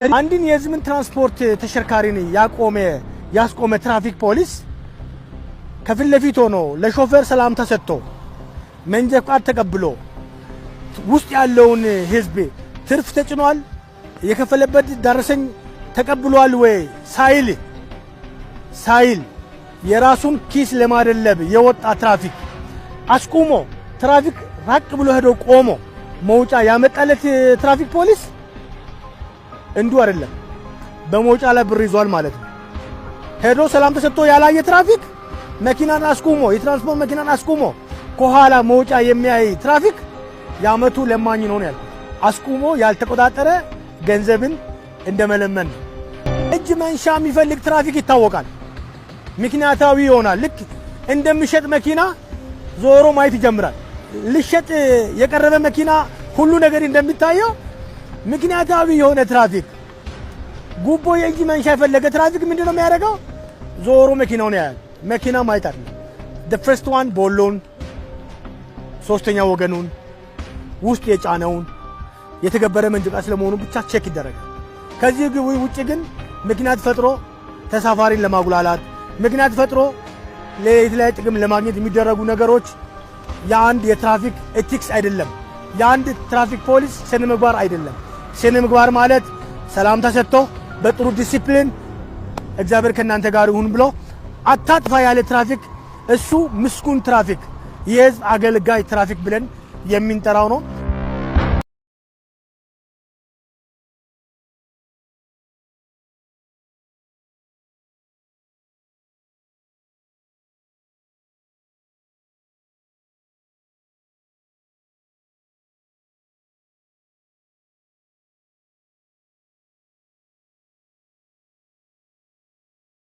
አንድን የህዝብን ትራንስፖርት ተሽከርካሪን ያስቆመ ትራፊክ ፖሊስ ከፊት ለፊት ሆኖ ለሾፌር ሰላምታ ሰጥቶ፣ መንጃ ፈቃድ ተቀብሎ፣ ውስጥ ያለውን ህዝብ ትርፍ ተጭኗል፣ የከፈለበት ደረሰኝ ተቀብሏል ወይ ሳይል የራሱን ኪስ ለማደለብ የወጣ ትራፊክ አስቁሞ፣ ትራፊክ ራቅ ብሎ ሄዶ ቆሞ መውጫ ያመጣለት ትራፊክ ፖሊስ እንዲሁ አይደለም፣ በመውጫ ላይ ብር ይዟል ማለት ነው። ሄዶ ሰላም ተሰጥቶ ያላየ ትራፊክ፣ መኪናን አስቁሞ፣ የትራንስፖርት መኪናን አስቁሞ ከኋላ መውጫ የሚያይ ትራፊክ የአመቱ ለማኝ ነው ያልኩት። አስቁሞ ያልተቆጣጠረ ገንዘብን እንደመለመን ነው። እጅ መንሻ የሚፈልግ ትራፊክ ይታወቃል። ምክንያታዊ ይሆናል። ልክ እንደሚሸጥ መኪና ዞሮ ማየት ይጀምራል። ሊሸጥ የቀረበ መኪና ሁሉ ነገር እንደሚታየው፣ ምክንያታዊ የሆነ ትራፊክ፣ ጉቦ የእጅ መንሻ የፈለገ ትራፊክ ምንድን ነው የሚያደርገው? ዞሮ መኪናውን ያያል። መኪና ማየት አይደለም። The first one ቦሎን፣ ሶስተኛ ወገኑን፣ ውስጥ የጫነውን፣ የተገበረ መንጃ ፈቃድ ስለመሆኑ ብቻ check ይደረጋል። ከዚህ ውጭ ግን ምክንያት ፈጥሮ ተሳፋሪን ለማጉላላት፣ ምክንያት ፈጥሮ የተለያየ ጥቅም ለማግኘት የሚደረጉ ነገሮች የአንድ የትራፊክ ethics አይደለም። የአንድ ትራፊክ ፖሊስ ስነ ምግባር አይደለም። ስነ ምግባር ማለት ሰላምታ ሰጥቶ፣ በጥሩ ዲሲፕሊን፣ እግዚአብሔር ከእናንተ ጋር ይሁን ብሎ፣ አታጥፋ ያለ ትራፊክ፣ እሱ ምስጉን ትራፊክ፣ የህዝብ አገልጋይ ትራፊክ ብለን የምንጠራው ነው።